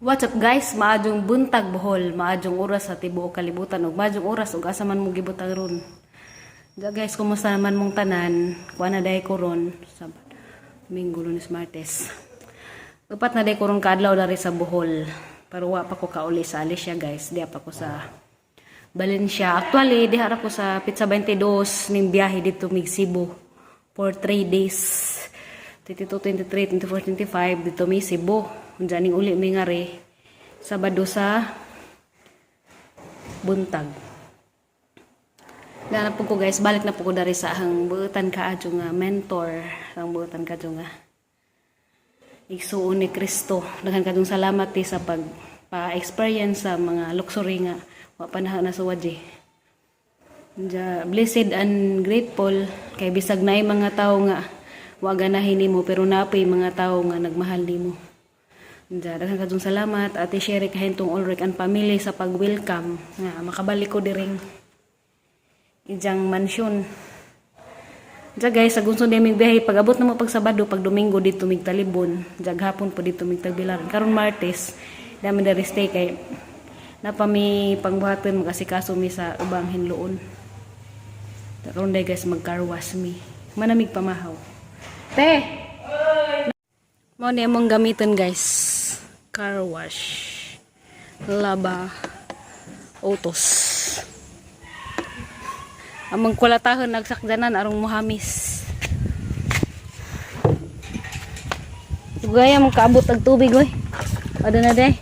What's up, guys? Maayong buntag, Bohol, maayong oras sa tibuok kalibutan ug maayong oras ug asa man mo gibutang ron. Ja guys, kumusta naman mong tanan? Kuha na diay ko ron sa Domingo, Lunes, Martes. 4 na diay ko ron kaadlaw dari sa Bohol. Pero wa pa ko kauli sa Alicia, guys. Diha pa ko sa Valencia. Actually, diha ra ko sa Pizza 22 ning biyahe dito mig Cebu for 3 days. 22, 23, 24, 25 dito mi Cebu. Unja ning uli mi ngari Sabado sa buntag. Gana po ko, guys, balik na po ko dari sa ahang buutan kaadyo nga mentor, ang buutan kaadyo nga igsuon ni Kristo. Daghan kadtong salamat ti sa pag pa-experience sa mga luxury nga wa pa na nasuwad eh. Diya, blessed and grateful kay bisag naay mga tawo nga wa ganahin nimo, pero naa poy mga tawo nga nagmahal nimo. Diya, daghan kadtong salamat, Ate Sherry Kahintong Ulrich and family, sa pag-welcome nga makabalik ko diring ijang mansyon. Diya guys, sa gunso mig biyahe, pag abot na mo pag Sabado, pag Domingo dito mig Talibon, diya hapon po dito mig Tagbilaran. Karon Martes, dami dari stay kay napa mi pangbuhaton, magasikaso mi sa ubang hinloon. Karon day guys, mag car wash mi. Manamig pamahaw. Te! Mao ni among gamiton, guys. Car wash. Laba. Autos. Among kulatahon nagsakdanan arong muhamis. Gaya mong kaabot og tubig oy. Ano na day?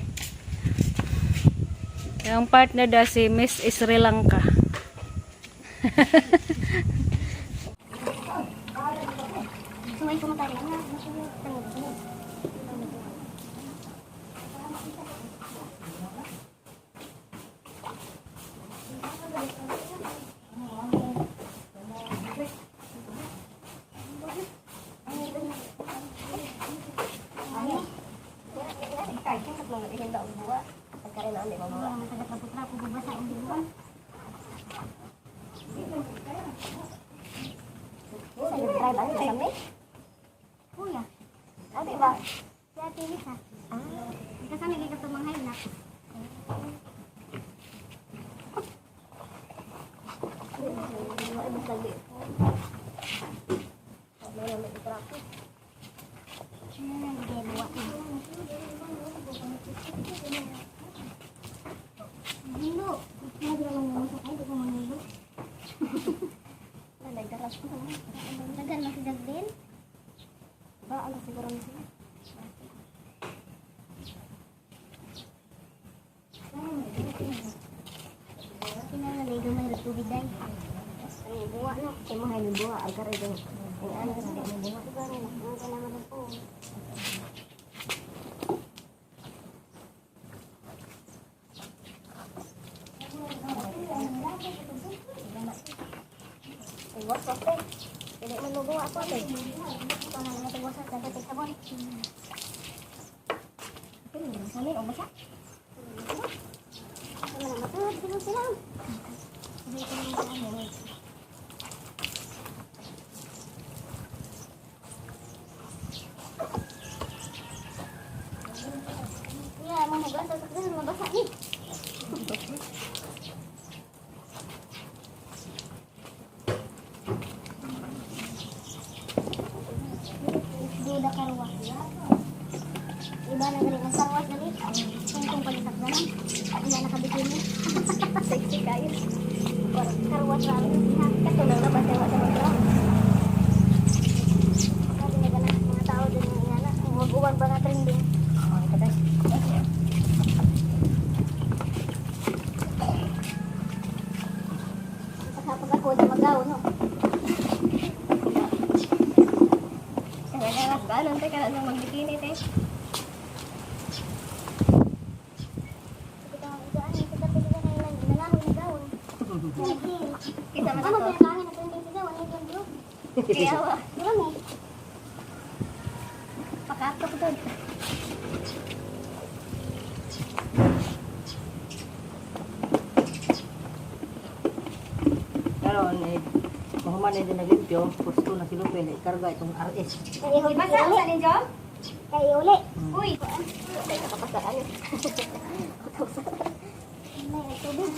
Yung partner da si Miss Sri Lanka. Kuya. Ate ba? Si Ate Lisa. Ah. Kasama kay katong mga hilak. Hilo. Lagi lang mo sa ay di ko manghilo. Dagan na si Dagdin. Ba, ano siguro na sila? Kinahanglan gamay ra tubig day. Ang buwa no, kay mo hay buwa agar ito. Ang ano sa di mo buwa. Ang kailangan po. Iwas pa eh. Dili man mo buwa ako eh. Ito na lang ito sa dapat sabon. Samin o basa. Ano na matulog sila sila. Ya, mga hugas sa sakdan mabasa ni. Duda karwas. Iba na gali ang karwas dali. Tungtong pag-isakdanan. Wala nakabikini. Sexy kayo. Karwas ra ang kato lang na basta wa sa mga. Sabi na gana mga tao din nga na mag-uwan ba nga trending. Oh, ito guys. Pag ako di magaw no. Kaya ba nang teka na magbikini te. Kita man Ano ako. pinakaangin na trending sa gawon yung blue. Kaya wa. Dura mo. Pakatok doon. Karon eh mahuman na din naglimpyo, gusto na si Lupe na ikarga itong RS. Basa sa ninyo? Kay uli. Uy. Ay, nakapasaan yun. May tubig.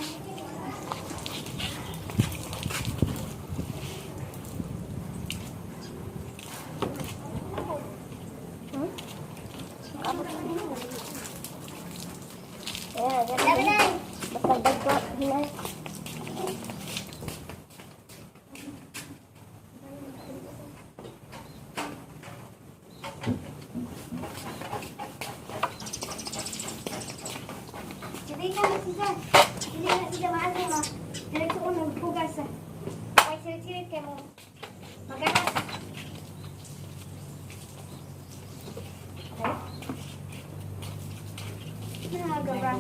Ayan, ganun. Basta dagko, hinay. Hindi ka na siya. Hindi na siya maano ma. Diretso ko naghugas. Ay, sirit-sirit kay mo. Maganas. Nagabra.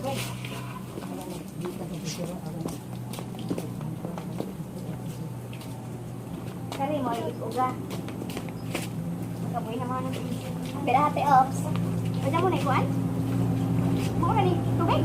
Kari mo uga. Makabuhi na mga nang Birate ops. Pwede mo na ikuan? Mo na ni tubig.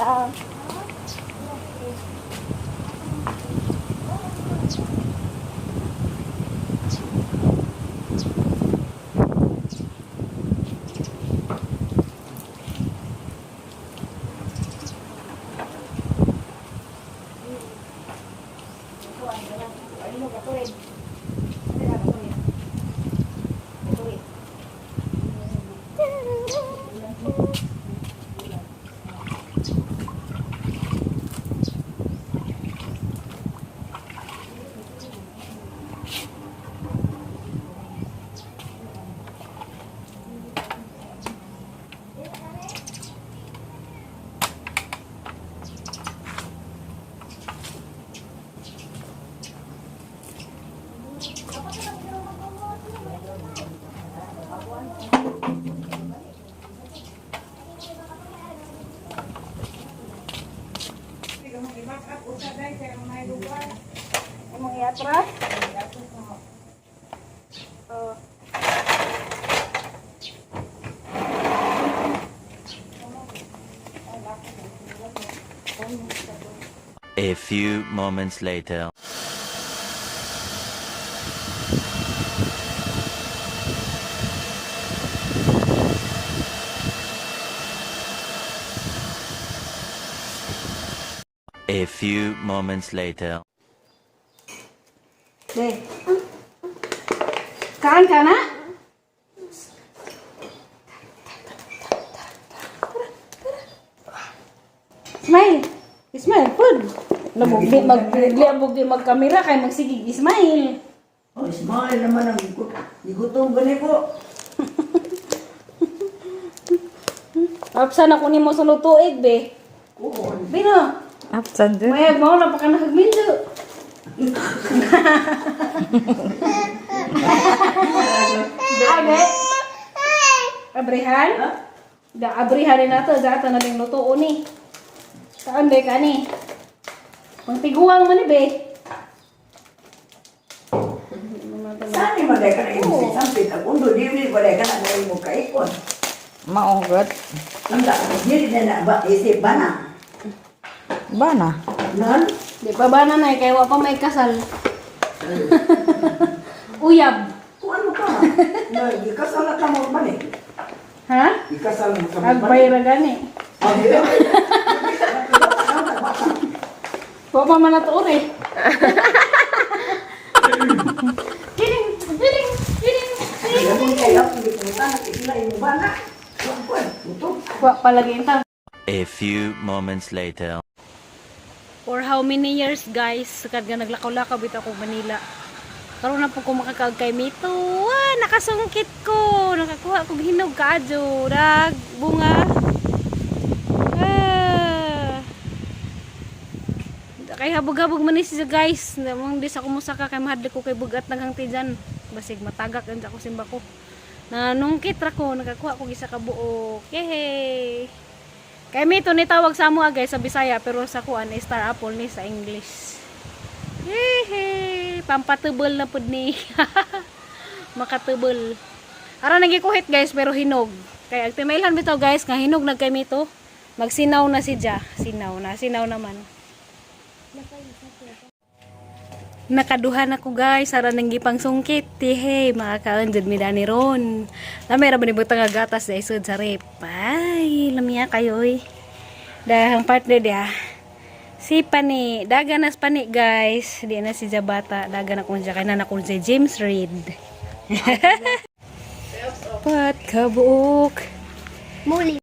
Oo. Imong iatras? Oh. A few moments later. A few moments later. De. Kaan ka na? Smile. Smile food. Lamugdi mag lamugdi magkamera kay magsigig smile. Oh, smile naman ang igutom gani ko. Apsa na kunin mo sa lutuig be. Oo. Bino. Absan dun. Mayag mo na pa ka nakagminyo. Abe. Abrihan? Da abrihan ni nato, da na ning lutuon ni. Kaan be kani? Pangtiguang man ni be. Saan ni maday ka na imo si sampit ang undo dili maday ka na imo kaikon. Maugod. Ang da dili na na ba isip ba na? Ba na? Nan? Di pa ba na nay kay wa pa may kasal. Uyab. Kung ano ka? Na gikasal na ka mo man eh. Ha? Gikasal mo ka mo man. Agbay ra gani. Oh, di ba? Wa pa man nato ore. Kidding, kidding, kidding. Lamun kayo hindi pumunta na sila imo ba na? Kuan, uto. Wa palagi ta. A few moments later. For how many years guys, kad nga naglakaw-lakaw bitaw ko Manila. Karon na po ko makakaag kay Mito. Ah, nakasungkit ko. Nakakuha kog hinog kaadyo. Dag bunga. Ah. Kay habog-habog man ni siya guys. Namang di sa kumusaka kay mahadlok ko kay bugat naghang tijan. Basig matagak unsa ko simba ko. Nanungkit ra ko, nakakuha ko isa ka buok. Yehey. Kay mito ni tawag sa amo guys sa Bisaya pero sa kuan star apple ni sa English. Hehe, pampatubol na pud ni. Makatubol. Ara nagikuhit guys pero hinog. Kay ag timailhan bitaw guys nga hinog nag kay mito. Magsinaw na si Ja. Sinaw na, sinaw naman. Nakaduha na ko guys, ara nang gipang sungkit. Tihe, makakaon jud mi dani ron. Lamay ra ba ni butang nga gatas sa isod sa rep. Ay, lamya kayo oy. Dahang partner dia. Si Pani, daga nas Pani guys. Di na si Jabata, daga na kung siya kay na kung si James Reid. Pat kabuok. Muli.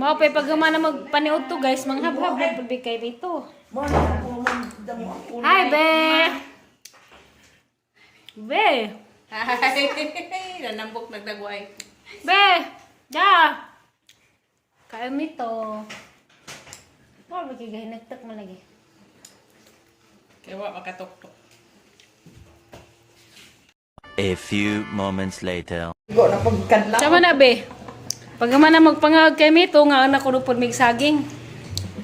Mao pay pag na magpaniod to guys, manghabhab na pud kay dito. Mo na ako man damo ang ulo. Hi, be. Be. Ay, nanambok nagdagway. Be! Ja! Kaya mito. Wala ba kay nagtak man lagi. Kaya wa makatuktok. A few moments later. Go na pagkadlaw. Sama na be. Pag man na magpangag kay mito nga anak ko pud mig saging.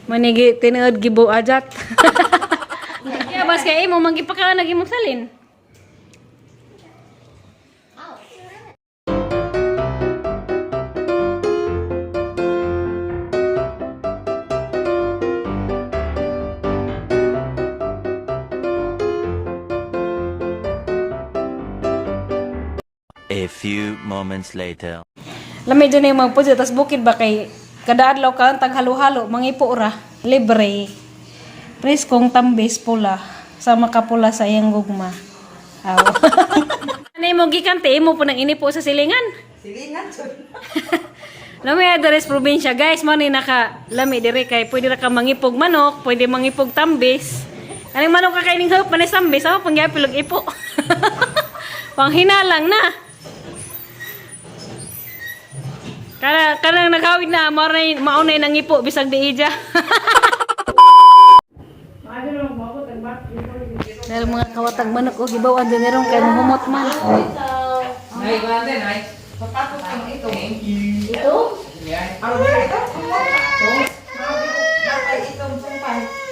Manigi tinuod gibo ajat. Ya bas kay imo manggipakaan nag imong salin. A few moments later. Lamay dyan na yung mga puso, tas bukid ba kay kada adlaw ka tag halo-halo, mangipo ra, libre. Preskong tambis pula, sama ka pula sa iyang gugma. Aw. Ano mo gikan te imo po nang inipo sa silingan? Silingan jud. Lami adres probinsya guys, mo ni naka lami dire kay pwede ra ka mangipog manok, pwede mangipog tambis. Aning manok ka kaining hop manis tambis, aw pangyapilog ipo. Panghinalang na. Kana kanang naghawid na mao na mao na nang ipo bisag di ija. Dahil mga kawatag manok o gibawan din ron kay mahumot man. Ay, ganda ay. Papatok ang ito. Ito? Yan. Ang ito? Ito. Ay, itong sumpay.